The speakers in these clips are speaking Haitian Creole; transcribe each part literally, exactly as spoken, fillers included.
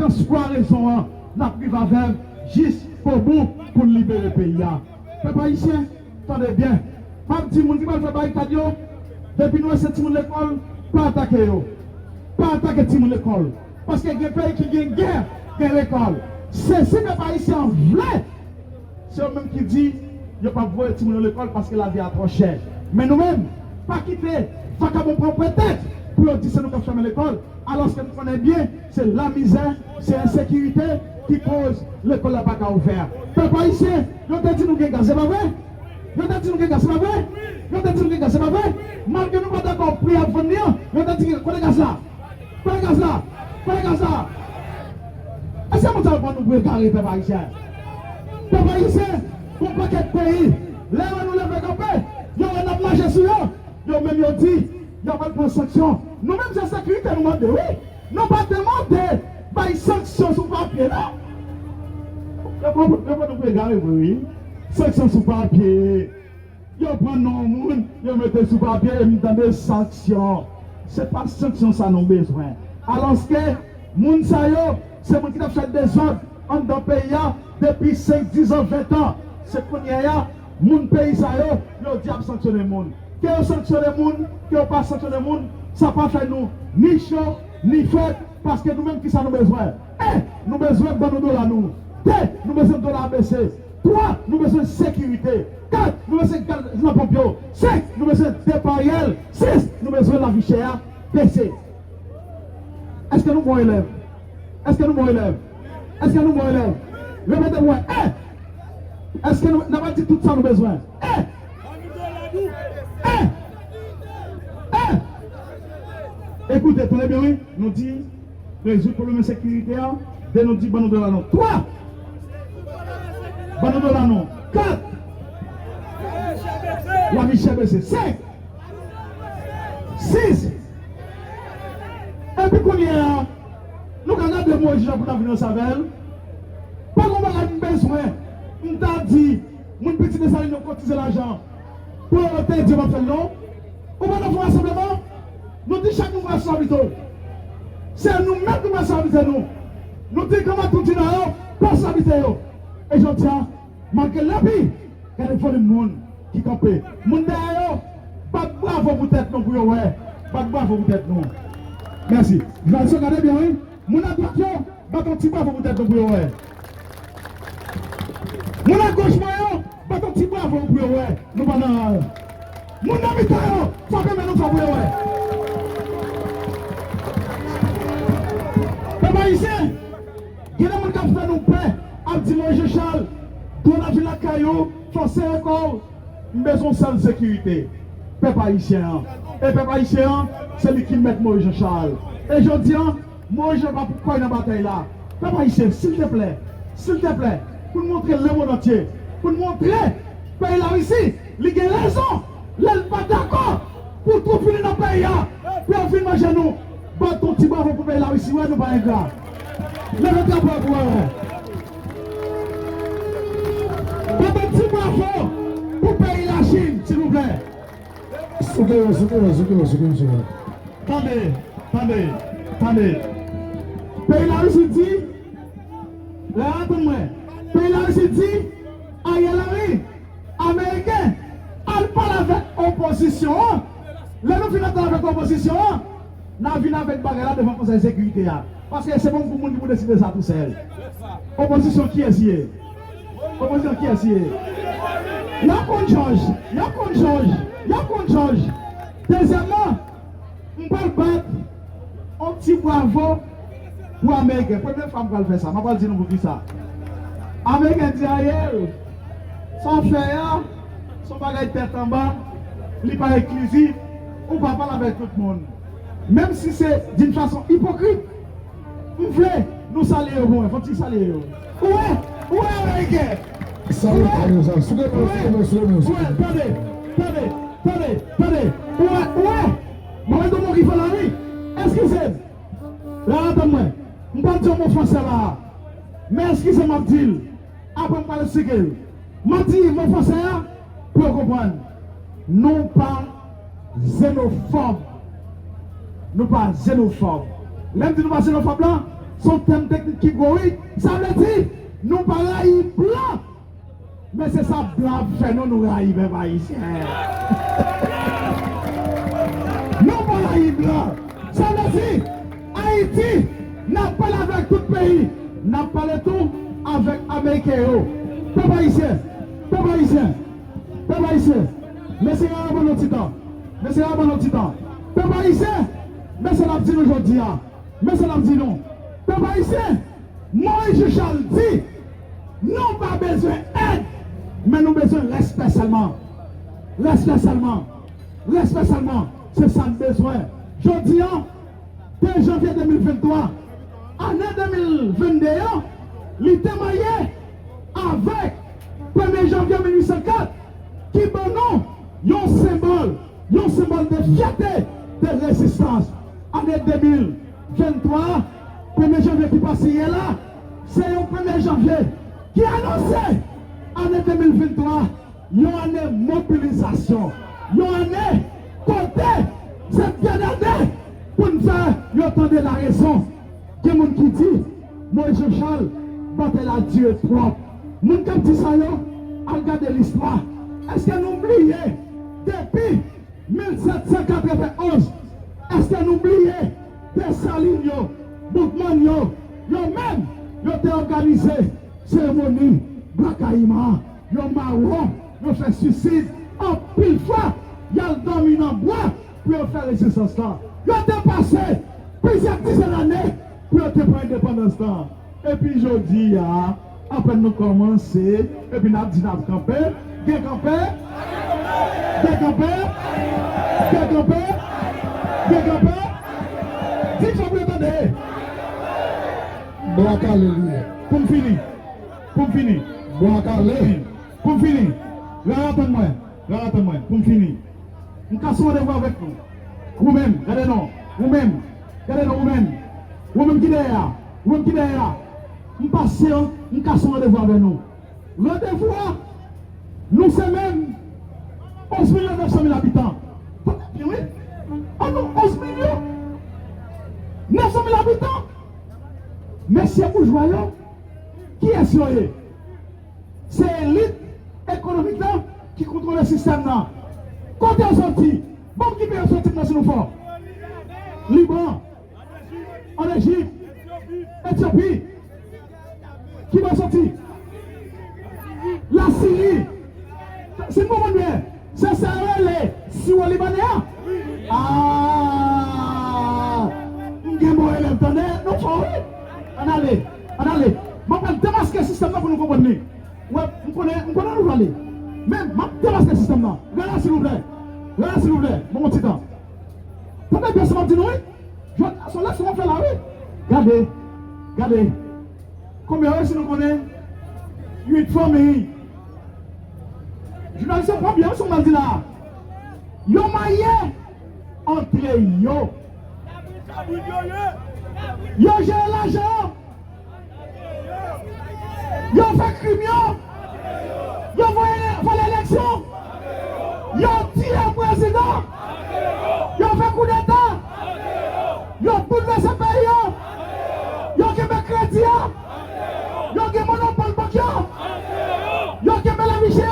Espwa rezon an, n ap viv avè l jis o bout pou n libere peyi a. Pèp ayisyen, tande byen. M ap di moun ki pral fè barikad yo, depi nou wè se timoun lekòl, pa atake yo. Pa atake timoun lekòl. Paske gen peyi ki gen gè, gen lekòl. Se si pèp ayisyen an vle, se yo menm ki di yo p ap voye timoun yo lekòl paske lavi a twò chè. Men nou menm, pa kite vakabon pran pretèks pou yo di se nou k ap fèmen lekòl, alòske nou konnen byen se lamizè, se ensekirite ki koz lekòl la pa ka ouvè. Pèp ayisyen, yo te di nou gen gaz, se pa vre? Yo te di nou gen gaz, se pa vre? Yo te di nou gen gaz, se pa vre? Malgre nou pa dakò pri y ap vann li an, yo te di gen, kote gaz la? Kote gaz la? Kote gaz la? Èske moun sa yo pran nou pou egare, pèp ayisyen? Pèp ayisyen, gon pakèt peyi, lè yo wè nou leve kanpe, yo wè n ap mache sou yo, yo menm yo di y ap al pran sanksyon. Nou menm se sekirite nou mande, wi. Nou pa te mande bay sanksyon sou papye, non. Yo pran, yo pran nou pou egare vre, wi. Sanksyon sou papye. Yo pran non moun, yo mete sou papye, e m tande sanksyon. Se pa sanksyon sa nou bezwen. Alòske, moun sa yo, se moun ki t ap fè dezòd anndan peyi a depi senk, diz an, ven an. Se kounye a, moun peyi sa yo, yo di y ap sanksyone moun. Ke yo sanksyone moun, ke yo pa sanksyone moun, sa pa fè nou ni cho, ni frèt, paske nou menm, kisa nou bezwen? En, nou bezwen ban nou dola nou. De, nou bezwen dola a bese. Twa, nou bezwen sekirite. Kat, nou bezwen gad nan ponp yo. Senk, nou bezwen depa reyèl. Sis, nou bezwen lavi chè a bese. Èske nou bon elèv? Èske nou bon elèv? Èske nou bon elèv? Repete pou mwen. En! Èske nou, n a pa di tout sa nou bezwen? En! En! En! Ekoute, tande byen, wi. Nou di, rezoud pwoblèm ensekirite a. De, nou di, ban nou dola nou. Twa! Ban nou dola nou. Kat! Lavi chè bese. Senk! Sis! Epi kounye a, nou ka gade Moyiz Jan pou n ap vin ansanm avè l. Pa gon bagay m bezwen, m ta di, moun Pitit Desalin yo kotize lajan pou yo te di yo p ap fè l non. Ou pa nan fon rasanbleman? Nou di chak moun pral sou abite w. Se nou menm ki pral sou abite nou. Nou di kòman tout dina yo pral sou abite yo. E jodi a, malgre lapi, gade volim moun ki kanpe. Moun dèyè yo, bat bravo pou tèt nou pou yo wè. Bat bravo pou tèt nou. Mèsi. Jwèl so, gade byen, wi. Moun adwat yo, bat yon ti bravo pou tèt nou pou yo wè. Moun agoch mwen yo, bat yon ti bravo pou yo wè. Nou pa nan ral. Moun nan mitan yo, frape men nou fò pou yo wè. Pèp ayisyen, gen de moun k ap fè nou pè, ap di Moyiz Jan Chal, dwòl ap vin lakay ou, fò w sere kò w. M bezwen yon sèl sekirite. Pèp ayisyen an. E pèp ayisyen an, se li ki mèt Moyiz Jan Chal. E jodi a, Moyiz Jan pa pou kwè nan batay la. Pèp ayisyen, silteplè, silteplè, pou n montre lemonn antye, pou n montre peyi Larisi, li gen rezon lè l pa dakò pou twoup vini nan peyi a, pou yo vin manje nou. Bat yon ti bravo pou peyi Larisi, wè nou pa engra. Leve drapo a pou wè. Bat yon ti bravo pou peyi Lachin, silvouplè. Souke yo, souke yo, souke yo, souke yo, souke yo. Tande, tande, tande. Peyi Larisi di, la, tann mwen. Peyi Larisi di, Ariel Henry, Ameriken, al pale avèk opozisyon an. Lè nou fin ap pale avèk opozisyon an, n a vin avèk bagay la devan Konsèy Sekirite a. Paske se pa yon gwoup moun ki pou deside sa tousèl. Opozisyon kiyès ye? Opozisyon kiyès ye? Y ap konn jòj, y ap konn jòj, y ap konn jòj. Dezyèmman, m pral bat yon ti bravo pou Ameriken. Premye fwa m pral fè sa, m pral di nou poukisa. Ameriken di Ariel, sa w fè a, se yon bagay tèt anba, li pa enklizif, ou pa pale avèk tout moun. Menm si se d'une façon hypocrite, m vle nou salye yo pou mwen, fò n ti salye yo. Ou wè, ou wè Ameriken. Salye yo, salye yo. Souke men, souke men, souke men. Ou wè, tande, tande, tande, tande. Ou wè, ou wè. Mwen, mwen, mwen ki fè la, wi. Eskize m. La, tann mwen. M pral di yon mo fransè la. Men eskize m, m ap di l. Apre m pral eksplike l. M ap di mo fransè a pou yo konprann. Nou pa zenofòb. Nou pa zenofòb. Lè m di nou pa zenofòb la, Se yon tèm teknik ki gwo, wi. Sa vle di, nou pa rayi blan. Men se sa blan ap fè nou, nou rayi pèp ayisyen. Nou pa rayi blan. Sa vle di, Ayiti, n ap pale avèk tout peyi. N ap pale tou avèk Ameriken yo. Pèp ayisyen, pèp ayisyen, pèp ayisyen. Mesye a ban nou ti tan. Mesye a ban nou ti tan. Pèp ayisyen, men sa n ap di nou jodi a. Men sa n ap di nou. Pèp ayisyen, Moyiz Jechal di, nou pa bezwen èd, men nou bezwen respè sèlman. Respè sèlman. Respè sèlman. Se sa n bezwen. Jodi a, de janvye de mil venntwa, ane de mil vennde an, li te marye avèk premye janvye mil uit san kat, ki ban nou yon senbòl, yon senbòl de fyète, de rezistans. Ane de mil venntwa, premye janvye ki pase yè la, se yon premye janvye ki anonse ane de mil venntwa, yon ane mobilizasyon, yon ane kote se dènye ane pou n fè yo tande larezon. Gen moun ki di, Moyiz Jechal, batay la dire twòp. Moun k ap di sa yo, al gade listwa. Èske nou bliye depi mil sèt san katrevenn onz, èske nou bliye Desalin yo, Boukman yo, yo menm, yo te òganize seremoni Bwa Kayiman, yo mawon, yo fè suisid, anpil fwa, y al dòmi nan bwa pou yo fè rezistans lan. Yo te pase plizyè dizèn ane pou yo te pran endepandans lan. Epi jodi a, apèn nou kòmanse, epi n ap di n ap kanpe. Gen kanpe? Gen kanpe? Gen kanpe? Gen kanpe? Di fò pou yo tande. Bwa kale li ye. Pou m fini. Pou m fini. Bwa kale. Pou m fini. Rara, tann mwen. Rara, tann mwen. Pou m fini. M kase randevou avèk nou. Ou menm, gade non. Ou menm, gade non, ou menm. Ou menm ki dèyè a. Ou menm ki dèyè a. M pase, m kase randevou avèk nou. Randevou a, nou se menm onz milyon nèf san mil abitan. Tande byen, wi. An nou onz milyon nèf san mil abitan. Mesye boujwa yo, kiyès yo ye? Se elit ekonomik la ki kontwole sistèm nan. Kote yo soti? Ban m ki peyi yo soti, m nan si nou fò. Liban, ann Ejip, Etyopi. Ki bò yo soti? Lasiri. Si n konprann byen, se sa yo rele siwo libanè a. Ah! M gen bon elèv, tande, nou fò, wi. Ann ale, ann ale. M ap al demaske sistèm nan pou nou konprann li. Wè, m konnen, m konnen nou prale. Men, m ap demaske sistèm nan. Rele, silvouplè. Rele, silvouplè. Ban m yon ti tan. Tande byen sa m ap di nou, wi. Jodi a, se yon leson m ap fè la, wi. Gade. Gade. Konbyen, wi, si nou konnen? Uit fanmi. Jounalis yo, pran byen, wi, sa m ap di la. Yo marye antre yo. Yo jere lajan. Yo fè krim yo. Yo vòlè, vòlè eleksyon. Yo tiye prezidan. Yo fè koudeta. Yo boulvèse peyi yo. Yo kenbe kredi a. Yo gen monopòl bank yo. Yo kenbe lavi chè a.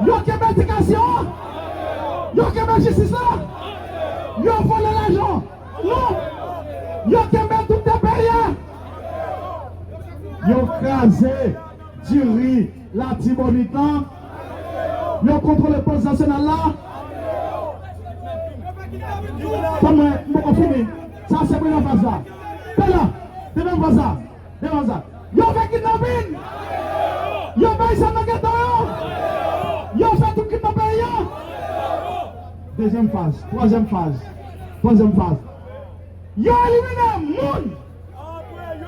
Yo kenbe edikasyon an. Yo kenbe jistis la. Yo vòlè lajan. Non! Yo kenbe tout tè peyi a! Yo kraze diri Latibonit lan! Yo kontwole pòs nasyonal la! Tann mwen, m poko fini. Sa se premye faz la. Tala, dezyèm faz la. Devan sa. Yo fè kidnapin! Yo bay zam nan geto yo! Yo fè tout kidnapè yo! Dezyèm faz, twazyèm faz, twazyèm faz. Yo elimine moun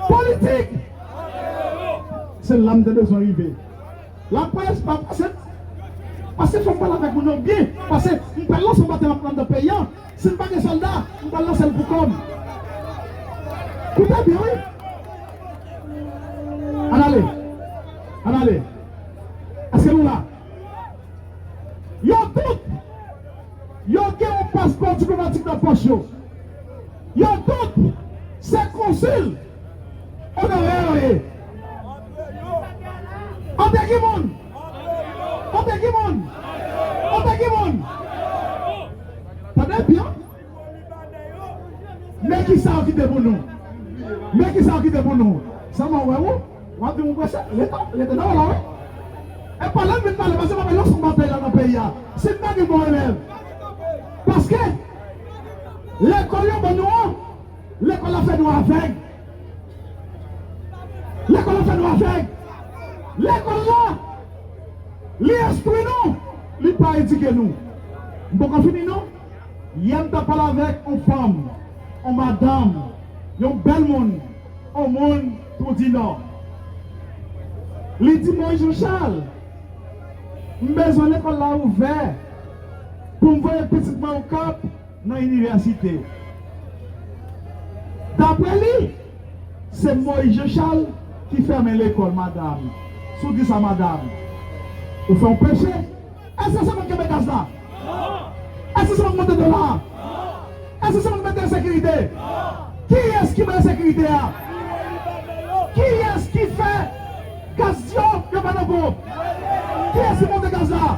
politik! Se la m te bezwen rive. Laprès pa pase, pase fò m pale avèk moun yo byen. Pase m pral lanse yon batay anndan peyi a. Si m pa gen sòlda, m pral lanse l pou kò m. Koute byen, wi. Ann ale. Ann ale. Èske nou la? Yo tout, yo gen yon paspò diplomatik nan pòch yo. Yo tout, se konsil Antre ki moun? Antre ki moun? Antre ki moun? Tande byen. Men kisa yo kite pou nou. Men kisa yo kite pou nou. Sèlman wè ou, w ap di mwen prese, rete, rete nan la wi. E pa lè m vin pale, paske m ap fè yon sou batay la nan peyi a. Si m pa gen bon elèv. Paske lekòl yo ban nou an, lekòl la fè nou avèg. Lekòl la fè nou avèg. Lekòl la, li enstwi nou, li pa edike nou. M poko fini non. Yè m t ap pale avèk yon fanm, yon madanm, yon bèl moun, yon moun Twou di nò. Li di Moïse Jean Charles, m bezwen lekòl la ouvè pou m voye pitit mwen Okap nan inivèsite. Daprè li, se Moïse Jean Charles ki fèmen lekòl, madanm. Si w di sa, madanm, ou fè yon peche. Èske se mwen k kenbe gaz la? Èske se mwen k monte dola a? Èske se mwen k mete ensekirite? Kiyès ki bay ensekirite a? Kiyès ki fè gaz yo, yo pa nan ponp? Kiyès ki monte gaz la?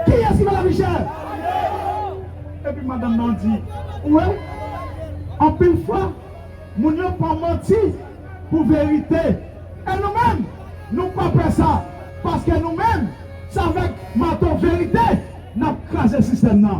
Kiyès ki fè lavi chè? Epi madanm nan di, ou wè, anpil fwa, moun yo pran manti pou verite. E nou menm, nou pa pè sa. Paske nou menm, se avèk mato verite n ap kraze sistèm nan.